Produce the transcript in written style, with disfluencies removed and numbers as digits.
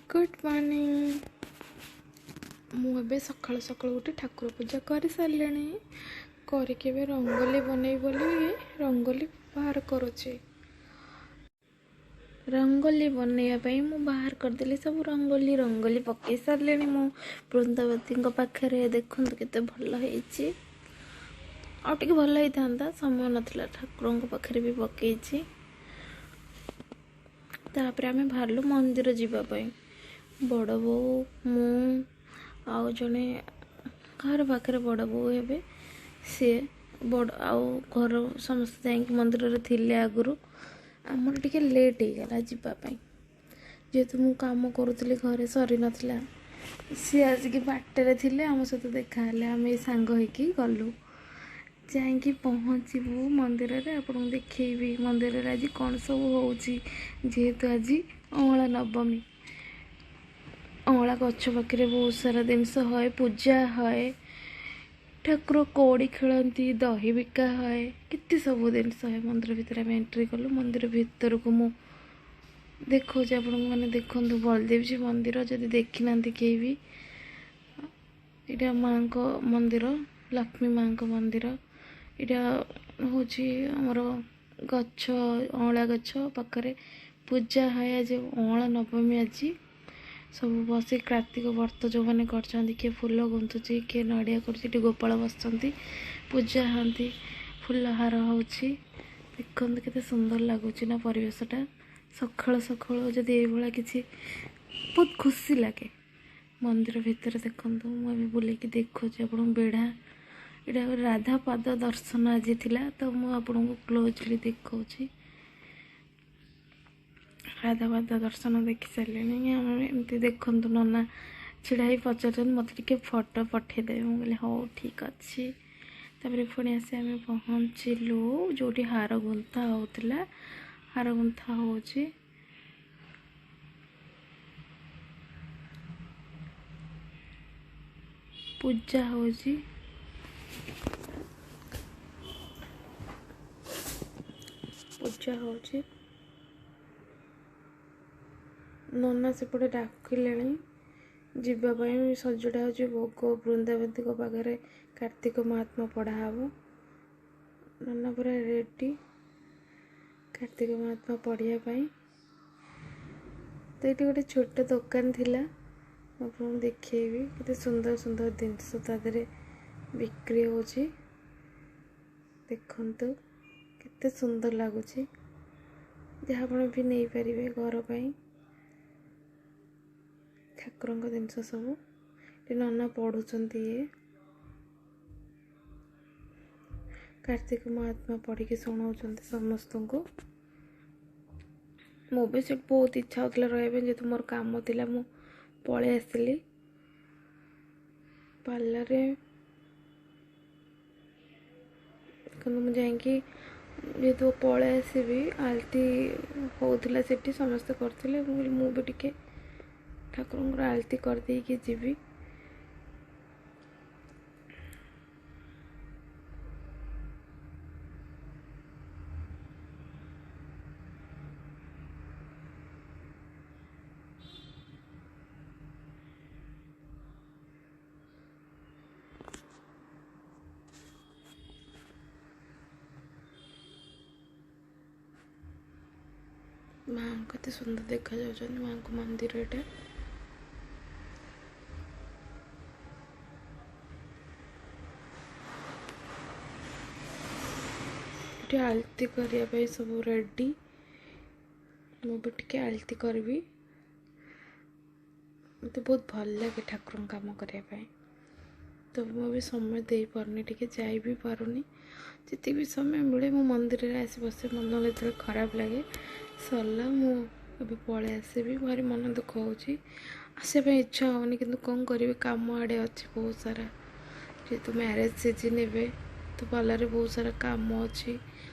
Good morning. ମୁଁ ଏବେ ସକାଳୁ ସକାଳୁ ଉଠି ଠାକୁର ପୂଜା କରିସାରିଲିଣି। କରିକି ଏବେ ରଙ୍ଗୋଲି ବନେଇବି ବୋଲି ରଙ୍ଗୋଲି ବାହାର କରୁଛି। ରଙ୍ଗୋଲି ବନେଇବା ପାଇଁ ମୁଁ ବାହାର କରିଦେଲି ସବୁ ରଙ୍ଗୋଲି। ରଙ୍ଗୋଲି ପକାଇ ସାରିଲିଣି ମୁଁ ବୃନ୍ଦାବତୀଙ୍କ ପାଖରେ। ଦେଖନ୍ତୁ କେତେ ଭଲ ହେଇଛି। ଆଉ ଟିକେ ଭଲ ହେଇଥାନ୍ତା, ସମୟ ନଥିଲା। ଠାକୁରଙ୍କ ପାଖରେ ବି ପକେଇଛି। ତାପରେ ଆମେ ବାହାରିଲୁ ମନ୍ଦିର ଯିବା ପାଇଁ। ବଡ଼ ବୋଉ, ମୁଁ ଆଉ ଜଣେ ଘର ପାଖରେ ବଡ଼ ବୋଉ ହେବେ ସିଏ, ବଡ଼ ଆଉ ଘର ସମସ୍ତେ ଯାଇକି ମନ୍ଦିରରେ ଥିଲେ ଆଗରୁ। ଆମର ଟିକେ ଲେଟ୍ ହେଇଗଲା ଯିବା ପାଇଁ, ଯେହେତୁ ମୁଁ କାମ କରୁଥିଲି, ଘରେ ସରିନଥିଲା। ସିଏ ଆସିକି ବାଟରେ ଥିଲେ, ଆମ ସହିତ ଦେଖା ହେଲେ। ଆମେ ସାଙ୍ଗ ହେଇକି ଗଲୁ। ଯାଇକି ପହଞ୍ଚିବୁ ମନ୍ଦିରରେ, ଆପଣଙ୍କୁ ଦେଖେଇବି ମନ୍ଦିରରେ ଆଜି କ'ଣ ସବୁ ହେଉଛି। ଯେହେତୁ ଆଜି ଅଁଳା ନବମୀ, ଅଁଳା ଗଛ ପାଖରେ ବହୁତ ସାରା ଜିନିଷ ହଏ, ପୂଜା ହଏ, ଠାକୁର କଉଡ଼ି ଖେଳନ୍ତି, ଦହି ବିକା ହଏ, କେତେ ସବୁ ଜିନିଷ ହଏ। ମନ୍ଦିର ଭିତରେ ଆମେ ଏଣ୍ଟ୍ରି କଲୁ। ମନ୍ଦିର ଭିତରକୁ ମୁଁ ଦେଖାଉଛି ଆପଣଙ୍କୁ, ମାନେ ଦେଖନ୍ତୁ ବଳଦେବଜୀ ମନ୍ଦିର, ଯଦି ଦେଖିନାହାନ୍ତି କେହି ବି। ଏଇଟା ମାଆଙ୍କ ମନ୍ଦିର, ଲକ୍ଷ୍ମୀ ମାଆଙ୍କ ମନ୍ଦିର। ଏଇଟା ହେଉଛି ଆମର ଗଛ, ଅଁଳା ଗଛ ପାଖରେ ପୂଜା ହୁଏ। ଆଜି ଅଁଳା ନବମୀ। ଆଜି ସବୁ ବସି କାର୍ତ୍ତିକ ବ୍ରତ ଯେଉଁମାନେ କରିଛନ୍ତି, କିଏ ଫୁଲ ଗୁନ୍ଥୁଛି, କିଏ ନଡ଼ିଆ କରୁଛି। ଏଠି ଗୋପାଳ ବସିଛନ୍ତି, ପୂଜା ହୁଅନ୍ତି, ଫୁଲ ହାର ହେଉଛି। ଦେଖନ୍ତୁ କେତେ ସୁନ୍ଦର ଲାଗୁଛି ନା ପରିବେଶଟା। ସକାଳୁ ସକାଳୁ ଯଦି ଏଇଭଳିଆ କିଛି, ବହୁତ ଖୁସି ଲାଗେ। ମନ୍ଦିର ଭିତରେ ଦେଖନ୍ତୁ, ମୁଁ ଏବେ ବୁଲେଇକି ଦେଖୁଛି ଆପଣଙ୍କୁ ବେଢ଼ା। ଏଇଟା ରାଧା ପାଦ ଦର୍ଶନ ଆଜି ଥିଲା, ତ ମୁଁ ଆପଣଙ୍କୁ କ୍ଲୋଜଲି ଦେଖାଉଛି। ରାଧା ପାଦ ଦର୍ଶନ ଦେଖି ସାରିଲେଣି ଆମେ। ଏମିତି ଦେଖନ୍ତୁ, ନନା ଛିଡ଼ା ହେଇ ପଚାରୁଛନ୍ତି, ମୋତେ ଟିକେ ଫଟୋ ପଠେଇଦେବେ। ମୁଁ କହିଲି ହଉ, ଠିକ୍ ଅଛି। ତାପରେ ପୁଣି ଆସି ଆମେ ପହଞ୍ଚିଲୁ ଯେଉଁଠି ହାର ଗୁନ୍ଥା ହେଉଥିଲା। ହାର ଗୁନ୍ଥା ହେଉଛି, ପୂଜା ହେଉଛି, ପୂଜା ହେଉଛି। ନନା ସେପଟେ ଡାକିଲେଣି ଯିବା ପାଇଁ। ସଜଡ଼ା ହେଉଛି ଭୋଗ, ବୃନ୍ଦାବତୀଙ୍କ ପାଖରେ କାର୍ତ୍ତିକ ମହାତ୍ମା ପଢ଼ା ହେବ। ନନା ପୁରା ରେଡ଼ି କାର୍ତ୍ତିକ ମହାତ୍ମା ପଢ଼ିବା ପାଇଁ। ତ ଏଇଠି ଗୋଟେ ଛୋଟ ଦୋକାନ ଥିଲା, ମୁଁ ଆପଣଙ୍କୁ ଦେଖେଇବି। କେତେ ସୁନ୍ଦର ସୁନ୍ଦର ଜିନିଷ ତା ଦେହରେ ବିକ୍ରି ହେଉଛି। ଦେଖନ୍ତୁ କେତେ ସୁନ୍ଦର ଲାଗୁଛି, ଯାହା ଆପଣ ବି ନେଇପାରିବେ ଘର ପାଇଁ, ଠାକୁରଙ୍କ ଜିନିଷ ସବୁ। ଏଠି ନନା ପଢ଼ୁଛନ୍ତି, ଇଏ କାର୍ତ୍ତିକ ମହାତ୍ମା ପଢ଼ିକି ଶୁଣାଉଛନ୍ତି ସମସ୍ତଙ୍କୁ। ମୁଁ ବି ସେଠି ବହୁତ ଇଚ୍ଛା ହେଉଥିଲା ରହିବା ପାଇଁ, ଯେହେତୁ ମୋର କାମ ଥିଲା ମୁଁ ପଳେଇ ଆସିଲି ପାର୍ଲରରେ। କିନ୍ତୁ ମୁଁ ଯାଇକି ଯେହେତୁ ପଳେଇ ଆସିବି, ଆଳତି ହେଉଥିଲା ସେଠି, ସମସ୍ତେ କରୁଥିଲେ। ମୁଁ କହିଲି ମୁଁ ବି ଟିକେ ଠାକୁରଙ୍କର ଆଳତି କରିଦେଇକି ଯିବି। ମା କେତେ ସୁନ୍ଦର ଦେଖାଯାଉଛନ୍ତି, ମାଙ୍କ ମନ୍ଦିର ଏଇଟା। ଏଠି ଆଳତି କରିବା ପାଇଁ ସବୁ ରେଡ଼ି। ମୁଁ ବି ଟିକେ ଆଳତି କରିବି। ମୋତେ ବହୁତ ଭଲ ଲାଗେ ଠାକୁରଙ୍କ କାମ କରିବା ପାଇଁ। ତ ମୁଁ ବି ସମୟ ଦେଇପାରୁନି, ଟିକେ ଯାଇ ବି ପାରୁନି। ଯେତିକି ବି ସମୟ ମିଳେ ମୁଁ ମନ୍ଦିରରେ ଆସି ବସେ। ମନ ଯେତେବେଳେ ଖରାପ ଲାଗେ, ସରିଲା, ମୁଁ ଏବେ ପଳେଇ ଆସିବି। ଭାରି ମନ ଦୁଃଖ ହେଉଛି, ଆସିବା ପାଇଁ ଇଚ୍ଛା ହେଉନି, କିନ୍ତୁ କ'ଣ କରିବି, କାମ ଆଡ଼େ ଅଛି ବହୁତ ସାରା। ଯେହେତୁ ମ୍ୟାରେଜ୍ ସିଜିନ୍ ଏବେ, ତ ପାର୍ଲରରେ ବହୁତ ସାରା କାମ ଅଛି।